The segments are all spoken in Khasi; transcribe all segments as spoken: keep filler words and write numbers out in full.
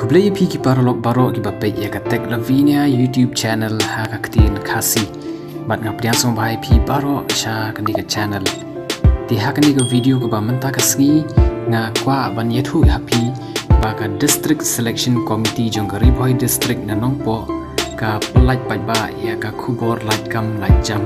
Khublei ïa phi ki paralok baroh kiba peit ïa ka Tech Lavinia YouTube channel ha ka ktien Khasi. Bad nga pdiang sngewbha ïa phi baroh sha kane ka channel. Te ha kane ka video kaba mynta ka sngi nga kwah ban ïathuh ha phi ba ka District Selection Committee jong ka Ri Bhoi District na Nongpoh ka pyllait paidbah ïa ka khubor lait kam lait jam.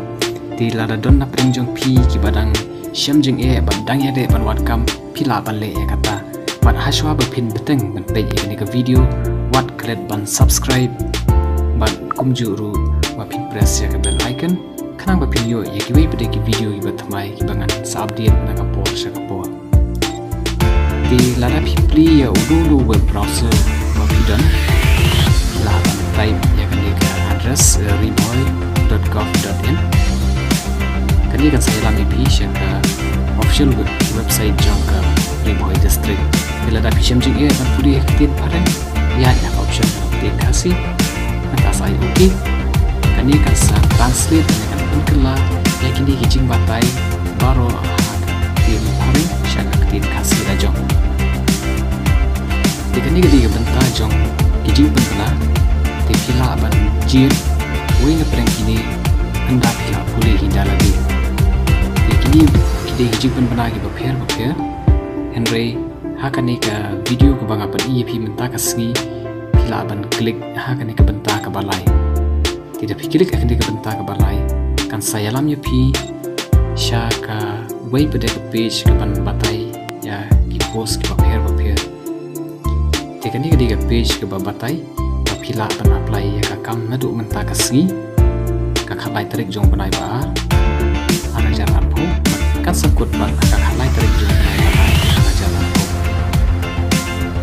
Te lada don na pdeng jong phi kiba dang shem jingeh bad dang ïadei ban wad kam, phi lah ban leh ïa kata. Bad hashwa ba phin bteng ban peit ïa kane ka video, wat klet ban subscribe bad kumjuh ruh ba phin press ïa ka bell icon, khnang ba phin ïoh ïa kiwei pat de ki video kiba thymmai kiba ngan sa update na ka por sha ka por. Te lada phi plie ïa uno uno web browser ba phi don, phi lah ban type ïa kane ka address, eh, ri bhoi dot gov dot in. Kane kan sa ïalam ïa phi sha ka official web-, website jong ka Ri Bhoi District. Te lada phi shem jingeh ban pule ha ka ktien phareng, ïa, ïa ka option ka ktien Khasi. Nangta sa ai okay. Kane kan sa translate, kane kan pynkylla ïa kine ki jingbatai baroh ha ka ktien phareng sha ka ktien Khasi la jong. Te kane ka dei ka bynta jong ki jingpynbna. Te phi lah ban jied wei na pdeng kine, ynda phi lah pule hi da lade. Te kine ki dei ki jingpynbna kiba pher bapher. Hynrei ha kane ka video kaba nga pyni ïa phi mynta ka sngi, phi lah ban click ha kane ka bynta kaba lai. Te da phi click ha kane ka bynta kaba lai, kan sa ïalam ïa phi sha kawei pat de ka page kaban batai ïa ki post kiba pher bapher. Te kane ka dei ka page kaba batai ba phi lah ban apply ïa ka kam naduh mynta ka sngi, ka khatlai tarik jong u bnai ba ar, ar hajar arphew, kan sa kut bad ka khatlai tarik jong u bnai ba lai, ar hajar arphew.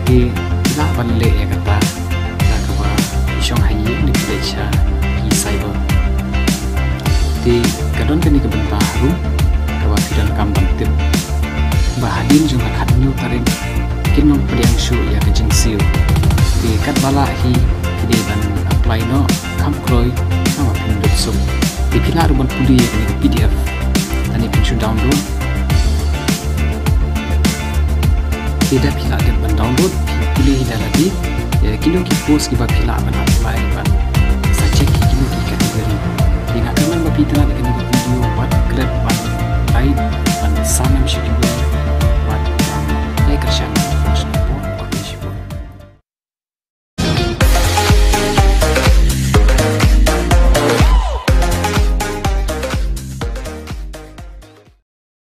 Te phi lah ban leh ïa kata da kaba phi shong ha ïing ne phi leit sha ki cyber. Te ka don kane ka bynta harum kaba phi donkam ban tip ba hadien jong ka khathynñiew tarik kin ym pdiang shuh ïa ka jingsiew. Te katba lah hi phi dei ban apply noh kham kloi, kham ba phin dup suk. Te phi lah ruh ban pule ïa kane ka P D F. Kane phin shu download. Te da phi lah dep ban download, phi pule hi da lade ïa kino ki post kiba phi lah ban apply bad sa check ïa kino ki category. Te nga kyrmen ba phi itynnad ïa kane ka video, wat klet ban like, ban share sha ki